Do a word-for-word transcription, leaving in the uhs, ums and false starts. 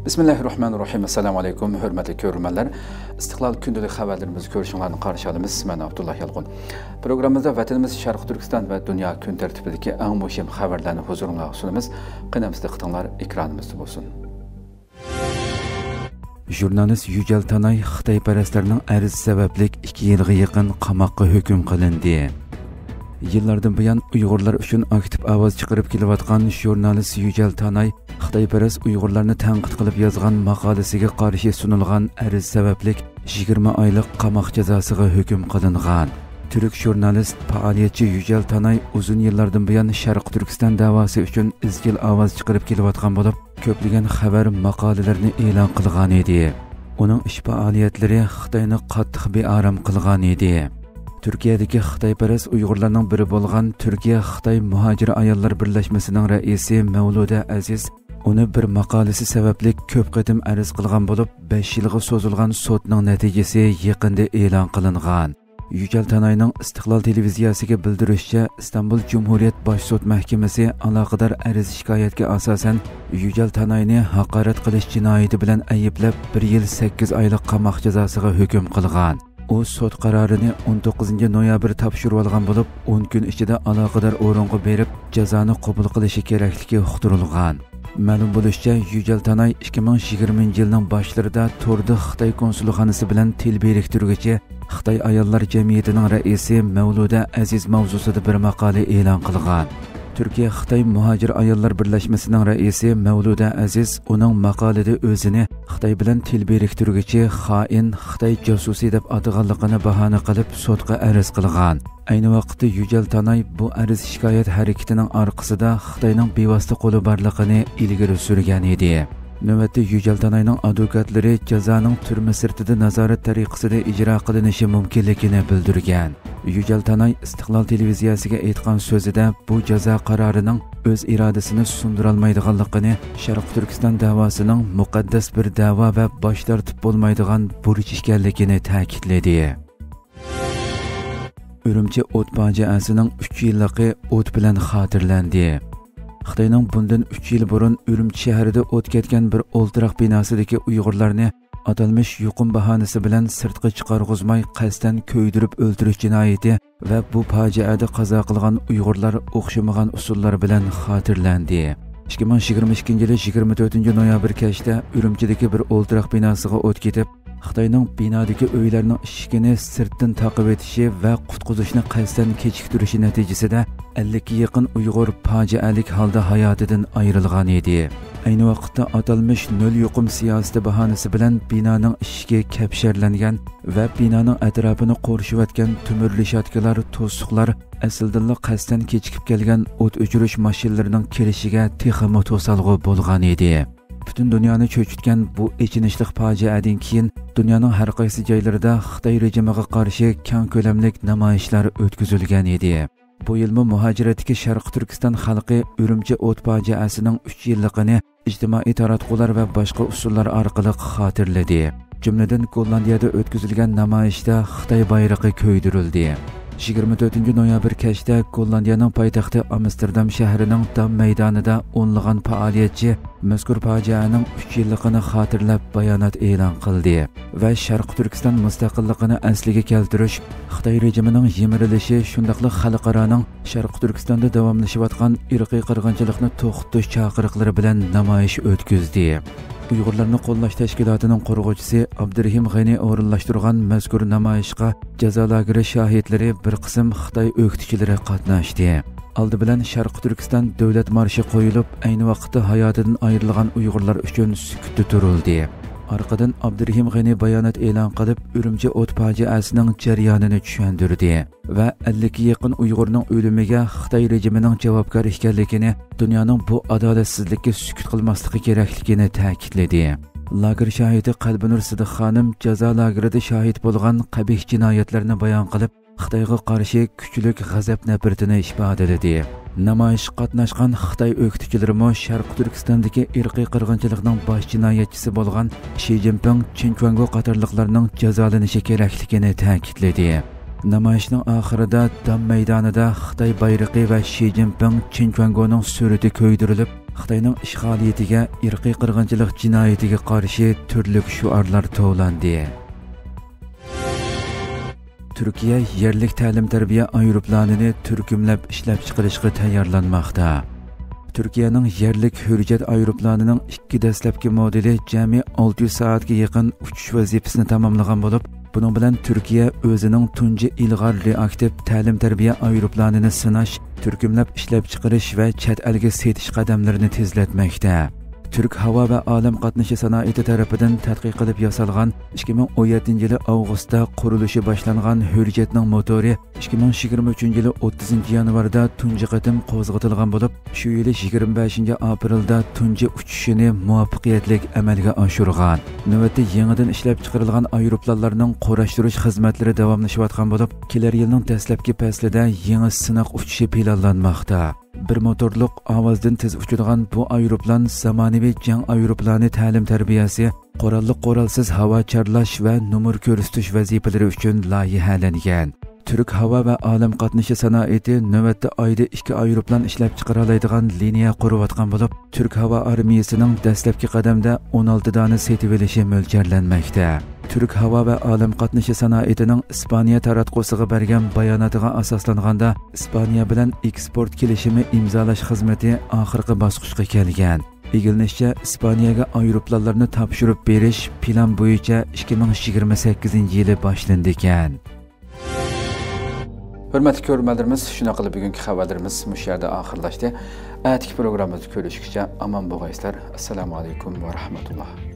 بىسمىللاھىررەھمانىررەھىم. ئەسسالامۇ ئەلەيكۇم، ھۆرمەتلىك كۆرۈرمەنلەر. ئىستىقلال كۈندىلىك خەۋەرلىرىمىزگە كۆرۈشۈڭلارنى قارشى ئالىمىز. مەن ئابدۇللا يالقۇن. پروگراممىمىزدا ۋەتىنىمىز شەرقىي تۈركىستان ۋە دۇنيا كۈن تەرتىپىدىكى ئەڭ مۇھىم خەۋەرلەرنى ھۇزۇرۇڭلارغا سۇنىمىز. قېنى ئەمىسە دىققىتىڭلار ئېكرانىمىزدا بولسۇن. ژۇرنالىست يۈجەل تاناي خىتايپەرەسلەرنىڭ ئەرزى سەۋەبلىك ئىككى يىلغا يېقىن قاماققا ھۆكۈم قىلىندى. يىللاردىن بۇيان ئۇيغۇرلار ئۈچۈن ئاكتىپ ئاۋاز چىقىرىپ كېلىۋاتقان ژۇرنالىست يۈجەل تاناي خىتايپەرەس ئۇيغۇرلارنى تەنقىد قىلىپ يازغان ماقالىسىگە قارشى سۇنۇلغان ئەرز سەۋەبلىك يىگىرمە ئايلىق قاماق جازاسىغا ھۆكۈم قىلىنغان. تۈرك ژۇرنالىست، پائالىيەتچى يۈجەل تاناي ئۇزۇن يىللاردىن بۇيان شەرقىي تۈركىستان دەۋاسى ئۈچۈن ئىزچىل ئاۋاز چىقىرىپ كېلىۋاتقان بولۇپ، كۆپلىگەن خەۋەر ماقالىلىرىنى ئېلان قىلغان ئىدى. ئۇنىڭ ئىش پائالىيەتلىرى خىتاينى قاتتىق بىئارام قىلغان ئىدى. تۈركىيەدىكى خىتايپەرەس ئۇيغۇرلارنىڭ بىرى بولغان تۈركىيە خىتاي مۇھاجىر ئاياللار بىرلەشمىسىنىڭ رەئىسى مەۋلۇدە ئەزىز ئۇنى بىر ماقالىسى سەۋەبلىك كۆپ قېتىم ئەرز قىلغان بولۇپ، بەش يىلغا سوزۇلغان سوتنىڭ نەتىجىسى يېقىندا ئېلان قىلىنغان. يۈجەل تاناينىڭ ئىستىقلال تېلېۋىزىيەسىگە بىلدۈرۈشىچە، ئىستانبۇل جۇمھۇرىيەت باش سوت مەھكىمىسى ئالاقىدار ئەرز شىكايەتكە ئاساسەن، يۈجەل تاناينى ھاقارەت قىلىش جىنايىتى بىلەن ئەيىبلەپ، بىر يىل سەككىز ئايلىق قاماق جازاسىغا ھۆكۈم قىلغان. ئۇ سوت قارارىنى ئون توققۇزىنچى نويابىر تاپشۇرۇۋالغان بولۇپ، ئون كۈن ئىچىدە ئالاقىدار ئورۇنغا بېرىپ، جازانى قوبۇل قىلىشى كېرەكلىكى ئۇقتۇرۇلغان. مەلۇم بولۇشىچە، يۈجەل تاناي ئىككى مىڭ يىگىرمىنچى يىلنىڭ باشلىرىدا توردا خىتاي كونسۇلخانىسى بىلەن تىل بىرىكتۈرگۈچى خىتاي ئاياللار جەمئىيىتىنىڭ رەئىسى مەۋلۇدە ئەزىز ماۋزۇسىدا بىر ماقالە ئېلان قىلغان. تۈركىيە خىتاي مۇھاجىر ئاياللار بىرلەشمىسىنىڭ رەئىسى مەۋلۇدە ئەزىز ئۇنىڭ ماقالىدە ئۆزىنى خىتاي بىلەن تىل بىرىكتۈرگۈچى، خائىن، خىتاي جاسۇسى دەپ ئاتىغانلىقىنى باھانە قىلىپ، سوتقا ئەرز قىلغان. ئەينى ۋاقىتتا يۈجەل تاناي بۇ ئەرز شىكايەت ھەرىكىتىنىڭ ئارقىسىدا خىتاينىڭ بىۋاسىتە قولى بارلىقىنى ئىلگىرى سۈرگەن ئىدى. نۆۋەتتە يۈجەل تاناينىڭ ئادۋوكاتلىرى جازانىڭ تۈرمە سىرتىدا نازارەت تەرىقىسىدە ئىجرا قىلىنىشى مۇمكىنلىكىنى بىلدۈرگەن. يۈجەل تاناي ئىستىقلال تېلېۋىزىيەسىگە ئېيتقان سۆزىدە، بۇ جازا قارارىنىڭ ئۆز ئىرادىسىنى سۇندۇرالمايدىغانلىقىنى، شەرقىي تۈركىستان دەۋاسىنىڭ مۇقەددەس بىر دەۋا ۋە باش تارتىپ بولمايدىغان بۇرچ ئىكەنلىكىنى تەكىتلىدى. ئۈرۈمچى ئوت پاجىئەسىنىڭ ئۈچ يىللىقى ئوت بىلەن خاتىرىلەندى. خىتاينىڭ بۇندىن ئۈچ يىل بۇرۇن ئۈرۈمچى شەھىرىدە ئوت كەتكەن بىر ئولتۇراق بىناسىدىكى ئۇيغۇرلارنى ئاتالمىش يۇقۇم باھانىسى بىلەن سىرتقا چىقارغۇزماي قەستەن كۆيدۈرۈپ ئۆلتۈرۈش جىنايىتى ۋە بۇ پاجىئەدە قازا قىلغان ئۇيغۇرلار ئوخشىمىغان ئۇسۇللار بىلەن خاتىرىلەندى. ئىككى مىڭ يىگىرمە ئىككىنچى يىلى يىگىرمە تۆتىنچى نويابىر كەچتە ئۈرۈمچىدىكى بىر ئولتۇراق بىناسىغا ئوت كېتىپ، خىتاينىڭ بىنادىكى ئۆيلەرنىڭ ئىشىكىنى سىرتتىن تاقىۋېتىشى ۋە قۇتقۇزۇشنى قەستەن كېچىكتۈرۈشى نەتىجىسىدە، ئەللىككە يېقىن ئۇيغۇر پاجىئەلىك ھالدا ھاياتىدىن ئايرىلغان ئىدى. ئەينى ۋاقىتتا ئاتالمىش نۆل يۇقۇم سىياسىتى باھانىسى بىلەن بىنانىڭ ئىشىكى كەپشەرلەنگەن ۋە بىنانىڭ ئەتراپىنى قورشىۋەتكەن تۆمۈر رېشاتكىلار، توسۇقلار ئەسلىدىنلا قەستەن كېچىكىپ كەلگەن ئوت ئۆچۈرۈش ماشىنىلىرىنىڭ كىرىشىگە تېخىمۇ توسالغۇ بولغان ئىدى. پۈتۈن دۇنيانى چۆچۈتكەن بۇ ئېچىنىشلىق پاجىئەدىن كېيىن، دۇنيانىڭ ھەر قايسى جايلىرىدا خىتاي رېجىمىغا قارشى كەڭ كۆلەملىك نامايىشلار ئۆتكۈزۈلگەن ئىدى. بۇ يىلمۇ مۇھاجىرەتتىكى شەرقىي تۈركىستان خەلقى ئۈرۈمچى ئوت پاجىئەسىنىڭ ئۈچ يىللىقىنى ئىجتىمائىي تاراتقۇلار ۋە باشقا ئۇسۇللار ئارقىلىق خاتىرىلىدى. جۈملىدىن، گوللاندىيەدە ئۆتكۈزۈلگەن نامايىشتا خىتاي بايرىقى كۆيدۈرۈلدى. يىگىرمە تۆتىنچى نويابىر كەچتە گوللاندىيەنىڭ پايتەختى ئامستېردام شەھىرىنىڭ دام مەيدانىدا ئونلىغان پائالىيەتچى مەزكۇر پاجىئەنىڭ ئۈچ يىللىقىنى خاتىرىلەپ بايانات ئېلان قىلدى ۋە شەرقىي تۈركىستان مۇستەقىللىقىنى ئەسلىگە كەلتۈرۈش، خىتاي رېجىمىنىڭ يىمىرىلىشى، شۇنداقلا خەلقئارانىڭ شەرقىي تۈركىستاندا داۋاملىشىۋاتقان ئىرقىي قىرغىنچىلىقنى توختىتىش چاقىرىقلىرى بىلەن نامايىش ئۆتكۈزدى. ئۇيغۇرلارنى قوللاش تەشكىلاتىنىڭ قۇرغۇچىسى ئابدۇرېھىم غېنى ئورۇنلاشتۇرغان مەزكۇر نامايىشقا جازا لاگېرى شاھىتلىرى، بىر قىسىم خىتاي ئۆكتىچىلىرى قاتناشتى. ئالدى بىلەن شەرقىي تۈركىستان دۆلەت مارشى قويۇلۇپ، ئەينى ۋاقىتتا ھاياتىدىن ئايرىلغان ئۇيغۇرلار ئۈچۈن سۈكۈتتە تۇرۇلدى. ئارقىدىن ئابدۇرېھىم غېنى بايانات ئېلان قىلىپ، ئۈرۈمچى ئوت پاجىئەسىنىڭ جەريانىنى چۈشەندۈردى ۋە ئەللىككە يېقىن ئۇيغۇرنىڭ ئۆلۈمىگە خىتاي رېجىمىنىڭ جاۋابكار ئىكەنلىكىنى، دۇنيانىڭ بۇ ئادالەتسىزلىككە سۈكۈت قىلماسلىقى كېرەكلىكىنى تەكىتلىدى. لاگېر شاھىتى قەلبىنۇر سىدىق خانىم جازا لاگېرىدا شاھىت بولغان قەبىھ جىنايەتلەرنى بايان قىلىپ، خىتايغا قارشى كۈچلۈك غەزەپ-نەپرىتىنى ئىپادىلىدى. نامايىشقا قاتناشقان خىتاي ئۆكتىچىلىرىمۇ شەرقىي تۈركىستاندىكى ئىرقىي قىرغىنچىلىقنىڭ باش جىنايەتچىسى بولغان شى جىنپىڭ، چېن چۈەنگو قاتارلىقلارنىڭ جازالىنىشى كېرەكلىكىنى تەكىتلىدى. نامايىشنىڭ ئاخىرىدا دام مەيدانىدا خىتاي بايرىقى ۋە شى جىنپىڭ، چېن چۈەنگونىڭ سۈرىتى كۆيدۈرۈلۈپ، خىتاينىڭ ئىشغالىيىتىگە، ئىرقىي قىرغىنچىلىق جىنايىتىگە قارشى تۈرلۈك شوئارلار توۋلاندى. تۈركىيە يەرلىك تەلىم-تەربىيە ئايروپىلانىنى تۈركۈملەپ ئىشلەپچىقىرىشقا تەييارلانماقتا. تۈركىيەنىڭ يەرلىك ھۆرجەت ئايروپىلانىنىڭ ئىككى دەسلەپكى مودېلى جەمئىي ئالتە يۈز سائەتكە يېقىن ئۇچۇش ۋەزىپىسىنى تاماملىغان بولۇپ، بۇنىڭ بىلەن تۈركىيە ئۆزىنىڭ تۇنجى ئىلغار رېئاكتىپ تەلىم-تەربىيە ئايروپىلانىنى سىناش، تۈركۈملەپ ئىشلەپچىقىرىش ۋە چەت ئەلگە سېتىش قەدەملىرىنى تېزلەتمەكتە. تۈرك ھاۋا ۋە ئالەم قاتنىشى سانائىتى تەرىپىدىن تەتقىق قىلىپ ياسالغان، ئىككى مىڭ ئون يەتتىنچى يىلى ئاۋغۇستتا قۇرۇلۇشى باشلانغان ھۆرجەتنىڭ موتورى ئىككى مىڭ يىگىرمە ئۈچىنچى يىلى ئوتتۇزىنچى يانۋاردا تۇنجى قېتىم قوزغىتىلغان بولۇپ، شۇ يىلى يىگىرمە بەشىنچى ئاپرېلدا تۇنجى ئۇچۇشىنى مۇۋەپپەقىيەتلىك ئەمەلگە ئاشۇرغان. نۆۋەتتە يېڭىدىن ئىشلەپچىقىرىلغان ئايروپىلانلارنىڭ قۇراشتۇرۇش خىزمەتلىرى داۋاملىشىۋاتقان بولۇپ، كېلەر يىلنىڭ دەسلەپكى پەسلىدە يېڭى سىناق ئۇچۇشى پىلانلانماقتا. بىر موتورلۇق، ئاۋازدىن تېز ئۇچىدىغان بۇ ئايروپىلان زامانىۋى جەڭ ئايروپىلانى تەلىم-تەربىيەسى، قوراللىق-قورالسىز ھاۋا چارلاش ۋە نومۇر كۆرسىتىش ۋەزىپىلىرى ئۈچۈن لايىھەلەنگەن. تۈرك ھاۋا ۋە ئالەم قاتنىشى سانائىتى نۆۋەتتە ئايدا ئىككى ئايروپىلان ئىشلەپچىقىرالايدىغان لىنىيە قۇرۇۋاتقان بولۇپ، تۈرك ھاۋا ئارمىيىسىنىڭ دەسلەپكى قەدەمدە ئون ئالتە دانە سېتىۋېلىشى مۆلچەرلەنمەكتە. تۈرك ھاۋا ۋە ئالەم قاتنىشى سانائىتىنىڭ ئىسپانىيە تاراتقۇسىغا بەرگەن باياناتىغا ئاساسلانغاندا، ئىسپانىيە بىلەن ئېكسپورت كېلىشىمى ئىمزالاش خىزمىتى ئاخىرقى باسقۇچقا كەلگەن. ئىگىلىنىشىچە، ئىسپانىيەگە ئايروپىلانلارنى تاپشۇرۇپ بېرىش پىلان بويىچە ئىككى مىڭ يىگىرمە سەككىزىنچى يىلى باشلىنىدىكەن. ھۆرمەتلىك كۆرۈرمەنلىرىمىز، شۇنداق قىلىپ بۈگۈنكى خەۋەرلىرىمىز مۇشۇ يەردە ئاخىرلاشتى. ئەتىكى پروگراممىمىزدا كۆرۈشكىچە ئامان بولغايسىلەر. ئەسسالامۇ ئەلەيكۇم ۋە رەھمەتۇللا.